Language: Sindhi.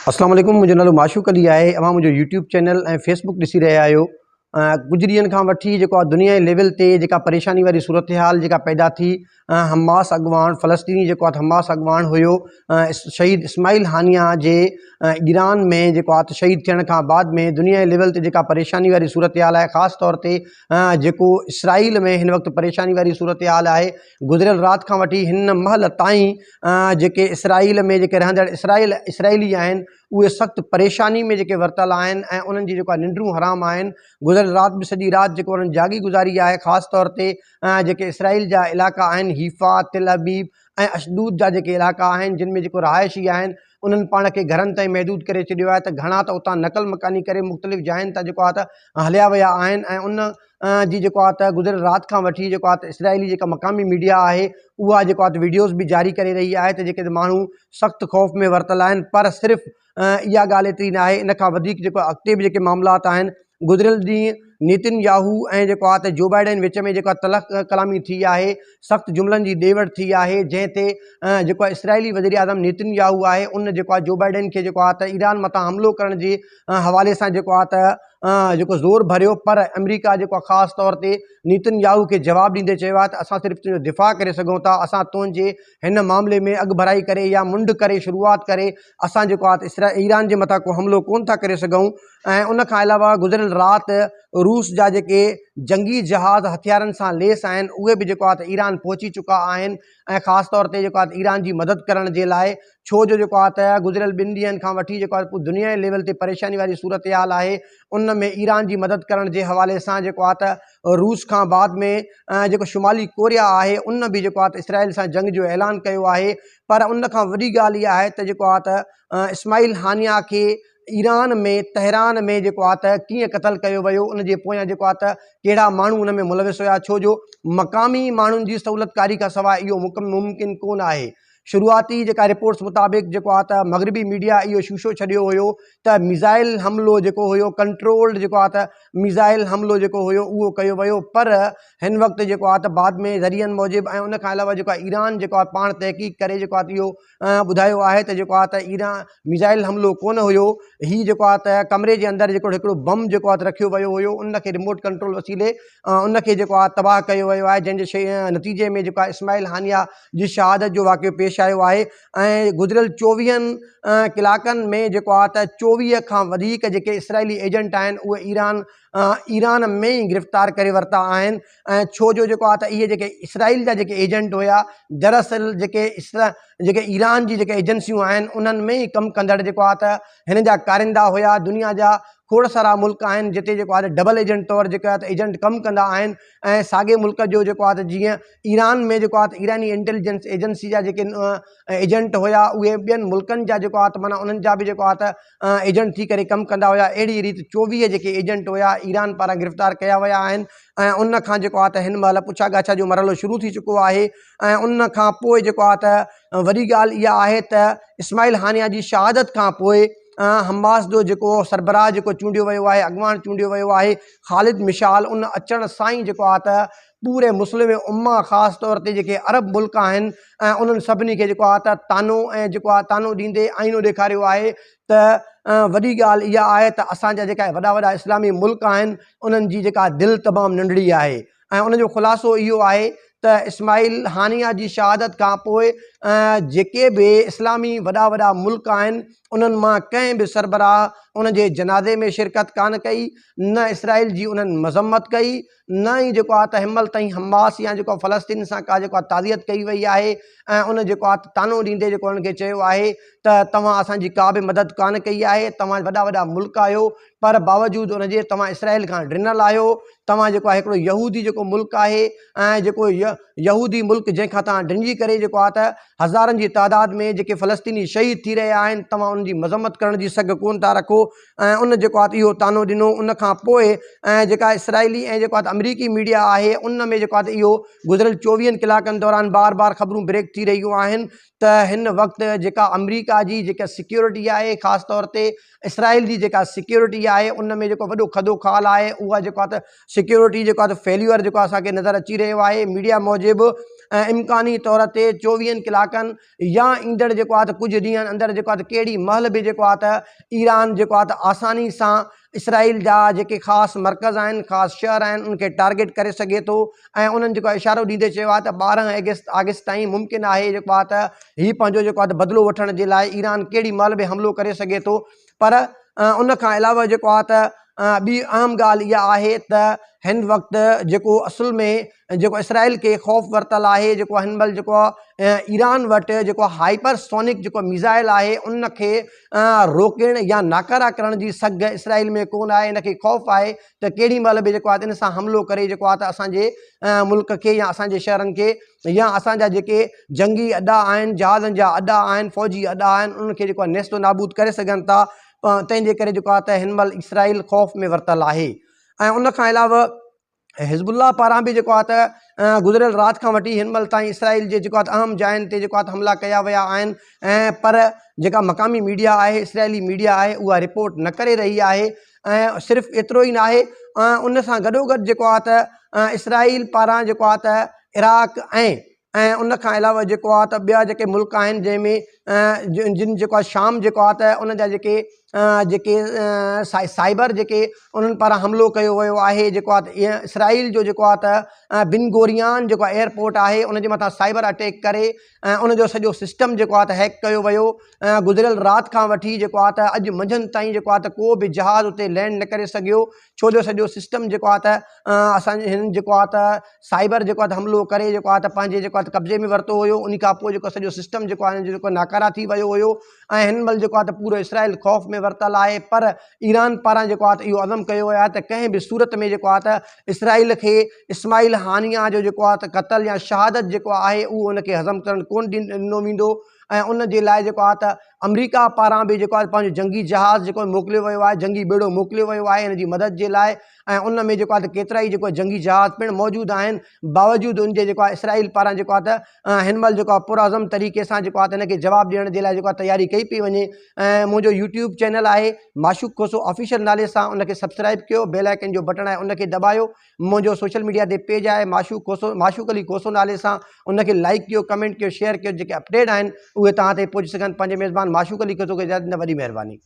اسلام عليڪم منهنجو نالو معشوق علي آهي اوهان منهنجو يوٽيوب چينل ۽ فيسبوڪ ڏسي رهيا آهيو ڪجهه ڏينهن کان وٺي جيڪو آهي دنيا جي ليول تي جيڪا پريشاني واري صورتحال جيڪا پيدا ٿي حماس اڳواڻ فلسطيني جيڪو آهي حماس اڳواڻ هيو شهيد اسماعيل هانيه جي ايران ۾ جيڪو آهي ته شهيد ٿيڻ کان بعد ۾ دنيا جي ليول تي جيڪا پريشاني واري صورتحال آهي خاص طور تي جيڪو اسرائيل ۾ هن وقت پريشاني واري صورتحال آهي گذريل رات کان وٺي هن مهل تائين جيڪي اسرائيل ۾ جيڪي رهندڙ اسرائيل اسرائيلي آهن اهي سخت پريشاني ۾ جيڪي ورتل آهن ۽ انهن جي جيڪو آهي ننڊون حرام آهن گذريل رات به سڄي رات جيڪو انهن جاڳي گذاري آهي خاص طور تي جيڪي اسرائيل جا علائقا آهن حيفا تل ابيب ۽ اشدود جا جيڪي علائقا آهن جن ۾ جيڪو رهائشي آهن انهن پاڻ کي گهرن تائين محدود ڪري ڇڏيو آهي ته گهڻا ته اتان نقل مڪاني ڪري مختلف جاين تان جيڪو آهي ته هليا ويا آهن ۽ ان جي جيڪو آهي ته گذريل رات کان وٺي جيڪو آهي ته اسرائيلي جيڪا مقامي ميڊيا آهي اها جيڪو آهي ته وڊيوز به جاري ڪري رهي آهي ته جيڪي ماڻهو سخت خوف ۾ ورتل آهن پر صرف اها ڳالهه ايتري ناهي ان کان وڌيڪ جيڪو اڳتي به جيڪي معاملات آهن گذريل ڏينهن نيتن ياهو ۽ جيڪو آهي ته جو بائيڊن وچ ۾ جيڪا تلخ ڪلامي ٿي آهي سخت جملن جي ڏي وٺ ٿي آهي جنهن تي جيڪو آهي اسرائيلي وزيراعظم نيتن ياهو آهي ان جيڪو آهي جو بائيڊن کي جيڪو آهي ته ايران مٿان حملو ڪرڻ جي حوالي سان جيڪو آهي ته جيڪو زور ڀريو پر آمريڪا جيڪو آهي خاص طور تي نيتن ياهو کي جواب ڏيندي چيو آهي ته اسان صرف تنهنجو دفاع ڪري سگهون ٿا اسان تنهنجي هن معاملي ۾ اڳڀرائي ڪري يا منڍ ڪري شروعات ڪري اسان جيڪو آهي ته ايران جي مٿان ڪو حملو ڪونه ٿا ڪري سگهون ۽ ان کان علاوه گذريل رات روس جا جيڪي جنگي جهاز هٿيارن سان ليس آهن اهي به جيڪو آهي ته ايران پهچي چڪا آهن ۽ خاص طور تي جيڪو آهي ته ايران جي مدد ڪرڻ جي لاء ڇو جو جيڪو آهي ته گذريل ٻن ڏينهن کان وٺي جيڪو آهي دنيا جي ليول تي پريشاني واري صورتحال آهي ان ۾ ايران جي مدد ڪرڻ جي حوالي سان جيڪو آهي ته روس کان بعد ۾ جيڪو شمالي ڪوريا آهي ان به جيڪو آهي ته اسرائيل سان جنگ جو اعلان ڪيو آهي پر ان کان وڏي ڳالهه اها آهي ته جيڪو آهي ته اسماعيل هانيا کي ايران ۾ تهران ۾ جيڪو آهي ته ڪيئن قتل ڪيو ويو ان جي پويان جيڪو آهي ته ڪهڙا ماڻهو ان ۾ ملوث هيا ڇو جو مقامي ماڻهن جي سهولتڪاري کان سواء اهو ممڪن ڪونه آهي شروعاتي جيڪا رپورٽس مطابق جيڪو آهي ته مغربي ميڊيا اهو شوشو ڇڏيو هيو ته ميزائل حملو جيڪو هيو ڪنٽرولڊ جيڪو آهي ته ميزائل حملو جيڪو هيو اهو ڪيو ويو پر هن وقت جيڪو آهي ته بعد ۾ ذريعن موجب ۽ ان کان علاوه جيڪو آهي ايران جيڪو آهي پاڻ تحقيق ڪري جيڪو آهي اهو ٻڌايو آهي ته جيڪو آهي ته ايران ميزائل حملو ڪونه هيو هي جيڪو آهي ته ڪمري جي اندر جيڪو هڪڙو بم جيڪو آهي ته رکيو ويو هيو ان کي ريموٽ ڪنٽرول وسيلي ان کي جيڪو آهي تباهه ڪيو ويو آهي جنهن جي نتيجي ۾ جيڪو آهي اسماعيل هانيه جي شهادت جو واقعو پيش آيو آهي ۽ گذريل چوويهن ڪلاڪن ۾ جيڪو آهي ته چوويهه کان وڌيڪ جيڪي اسرائيلي ايجنٽ آهن اهي ايران ايران ۾ ئي گرفتار ڪري ورتا آهن ۽ ڇو جو جيڪو آهي ته اهي جيڪي اسرائيل جا جيڪي ايجنٽ هيا دراصل جيڪي جيڪي ايران جي جيڪي ايجنسيون آهن انهن ۾ ئي ڪم ڪندڙ جيڪو آهي ته هن جا ڪارندا هيا دنيا جا کوڙ سارا ملڪ آهن جتي جيڪو آهي ته ڊبل ايجنٽ طور جيڪو آهي ته ايجنٽ ڪم ڪندا آهن ۽ ساڳي ملڪ جو جيڪو آهي ته جيئن ايران ۾ جيڪو آهي ته ايراني انٽيليجنس ايجنسي جا جيڪي ايجنٽ هيا اهي ٻين ملڪن جا جيڪو آهي ته معنيٰ انهن جا به جيڪو آهي ته ايجنٽ ٿي ڪري ڪم ڪندا هيا اهڙي ريت 24 جيڪي ايجنٽ هيا ايران پاران گرفتار ڪيا ويا آهن ۽ ان کان جيڪو آهي ته هن مهل پڇا ڳاڇا جو مرحلو شروع ٿي چڪو آهي ۽ ان کان پوء جيڪو آهي ته وڏي ڳالهه اها آهي ته اسماعيل هانيا جي شهادت کان پوء حماس جو جيڪو سربراهه جيڪو چونڊيو ويو آهي اڳواڻ چونڊيو ويو آهي خالد مشال ان اچڻ سان ئي جيڪو آهي ته پوري مسلم امه خاص طور تي جيڪي عرب ملڪ آهن ۽ انهن سڀني کي جيڪو آهي ته طعنو ۽ جيڪو آهي طعنو ڏيندي آئينو ڏيکاريو آهي ته وڏي ڳالهه اها آهي ته اسان جا جيڪا وڏا وڏا اسلامي ملڪ آهن انهن جي جيڪا دل تمام ننڍڙي آهي ۽ ان جو خلاصو اهو آهي ته اسماعيل هانيه جي شهادت کان پوء جيڪي به اسلامي وڏا وڏا ملڪ آهن انهن مان ڪنهن به سربراهه ان جي جنازي ۾ شرڪت ڪانه ڪئي نه اسرائيل جي انهن مذمت ڪئي نه ئي جيڪو آهي ته هن مهل تائين حماس يا جيڪو فلسطين سان ڪا جيڪو آهي تعزيت ڪئي وئي آهي ۽ ان جيڪو آهي طعنو ڏيندي جيڪو انهن کي چيو آهي ته توهان اسان جي ڪا به مدد ڪانه ڪئي آهي توهان وڏا وڏا ملڪ آهيو پر باوجود ان جي توهان اسرائيل کان ڊنل آهيو توهان جيڪو آهي هڪڙو يهودي جيڪو ملڪ آهي ۽ جيڪو يهودي ملڪ جنهن کان توهان ڊنجي ڪري جيڪو آهي ته هزارن جي تعداد ۾ جيڪي فلسطيني شهيد ٿي رهيا آهن توهان انهن جي مذمت ڪرڻ جي سگهه ڪونه ٿا رکو ۽ ان جيڪو آهي ته اهو طعنو ڏنو ان کان پوء ۽ جيڪا اسرائيلي ۽ جيڪو آهي ته آمريڪي ميڊيا آهي ان ۾ جيڪو آهي ته اهو گذريل چوويهن ڪلاڪن دوران بار بار خبرون بريڪ ٿي رهيون آهن ته هن وقت جيڪا آمريڪا جي جيڪا سيڪيورٽي آهي خاص طور تي اسرائيل جي جيڪا سيڪيورٽي آهي ان ۾ جيڪو وڏو کدو خال آهي اها جيڪو آهي ته سيڪيورٽي جيڪو آهي ته فيليور جيڪو اسان کي نظر اچي رهيو آهي ميڊيا موجب امڪاني طور تي چوويهن ڪلاڪن يا ايندڙ جيڪو آهي ته ڪجهه ڏينهن اندر جيڪو آهي ته ڪهڙي مهل به جيڪو آهي ته ايران جيڪو آهي ته آساني سان اسرائيل جا جيڪي خاص مرڪز آهن خاص شهر آهن ان کي ٽارگيٽ ڪري سگهي ٿو ۽ انهن جيڪو اشارو ڏيندي چيو آهي ته 12 اگست آگسٽ تائين ممڪن آهي جيڪو آهي ته هي پنهنجو جيڪو آهي ته بدلو وٺڻ جي لاء ايران ڪهڙي مهل به حملو ڪري سگهي ٿو پر ان کان علاوه جيڪو آهي ته ٻي اهم ڳالهه اها آهي ته هن وقت جيڪو اصل ۾ جيڪو اسرائيل کي خوف ورتل آهي جيڪو هن مهل جيڪو ايران وٽ جيڪو هائپر سونڪ جيڪو ميزائل آهي ان کي روڪڻ يا ناڪارا ڪرڻ جي سگهه اسرائيل ۾ ڪونه آهي ان کي خوف آهي ته ڪهڙي مهل به جيڪو آهي ان سان حملو ڪري جيڪو آهي ته اسانجي ملڪ کي يا اسانجي شهرن کي يا اسانجا جيڪي جنگي اڏا آهن جهازن جا اڏا آهن فوجي اڏا آهن انهن کي جيڪو آهي نيست و نابود ڪري سگهن ٿا تنهن جي ڪري جيڪو آهي ته هن مهل اسرائيل خوف ۾ ورتل آهي ۽ ان کان علاوه حزب الله پاران به جيڪو آهي ته گذريل رات کان وٺي هن مهل تائين اسرائيل جي جيڪو آهي ته اهم جاين تي جيڪو آهي ته حملا ڪيا ويا آهن ۽ پر جيڪا مقامي ميڊيا آهي اسرائيلي ميڊيا آهي اها رپورٽ نه ڪري رهي آهي ۽ صرف ايترو ئي ناهي ان سان گڏو گڏ جيڪو آهي ته اسرائيل پاران جيڪو آهي ته عراق ۽ ۽ ان کان علاوه جيڪو آهي ته ٻيا جيڪي ملڪ آهن جنهن ۾ جن جيڪو آهي شام جيڪو آهي ته ان جا جيڪي جيڪي سائبر جيڪي انهن پاران حملو ڪيو ويو آهي جيڪو آهي ته اسرائيل جو جيڪو آهي ته بن گوريان جيڪو ايئرپورٽ آهي ان جي مٿان سائبر اٽيڪ ڪري ۽ ان جو سڄو سسٽم جيڪو آهي ته هيڪ ڪيو ويو گذريل رات کان وٺي جيڪو آهي ته اڄ منجهند تائين جيڪو آهي ته ڪو به جهاز اتي لينڊ نه ڪري سگهيو ڇو جو سڄو سسٽم جيڪو آهي ته اسان جي هنن جيڪو آهي ته سائبر جيڪو آهي ته حملو ڪري جيڪو آهي ته پنهنجي جيڪو آهي ته قبضي ۾ ورتو هيو ان کان پوء جيڪو سڄو سسٽم جيڪو آهي جيڪو ناڪارا ٿي ويو هيو ۽ هن مهل جيڪو آهي ته پورو اسرائيل خوف ۾ ورتل آهي پر ايران پاران جيڪو آهي ته اهو عزم ڪيو ويو آهي ته ڪنهن به صورت ۾ جيڪو آهي ته اسرائيل کي اسماعيل هانيه جو جيڪو آهي ته قتل يا شهادت جيڪو آهي اهو ان کي هضم ڪرڻ ڪونه ڏنو ويندو ۽ ان جي لاء جيڪو آهي ته آمريڪا پاران به جيڪو آهي پنهنجو جنگي جهاز جيڪو موڪليو ويو آهي جنگي ٻيڙو موڪليو ويو آهي ان جي مدد جي لاء ۽ ان ۾ جيڪو آهي ته ڪيترائي جيڪو جنگي جهاز پڻ موجود آهن باوجود ان جي جيڪو آهي اسرائيل پاران جيڪو آهي ته هن مهل جيڪو آهي پرعزم طريقي سان جيڪو آهي ته ان کي جواب ڏيڻ جي لاء جيڪو آهي تياري ڪئي پئي وڃي ۽ منهنجو يوٽيوب چينل آهي معشوق کوسو آفيشل نالي سان ان کي سبسڪرائب ڪيو بيل آئيڪن جو بٽڻ آهي ان کي دٻايو منهنجو سوشل ميڊيا تي پيج آهي معشوق کوسو معشوق علي کوسو نالي سان ان کي لائيڪ ڪيو ڪمينٽ ڪيو شيئر ڪيو جيڪي اپڊيٽ آهن اهي توهان تائين پهچي سگهن پنهنجي ميزبان معشوق علي کوسو کي اجازت ڏيندا وڏي مهرباني.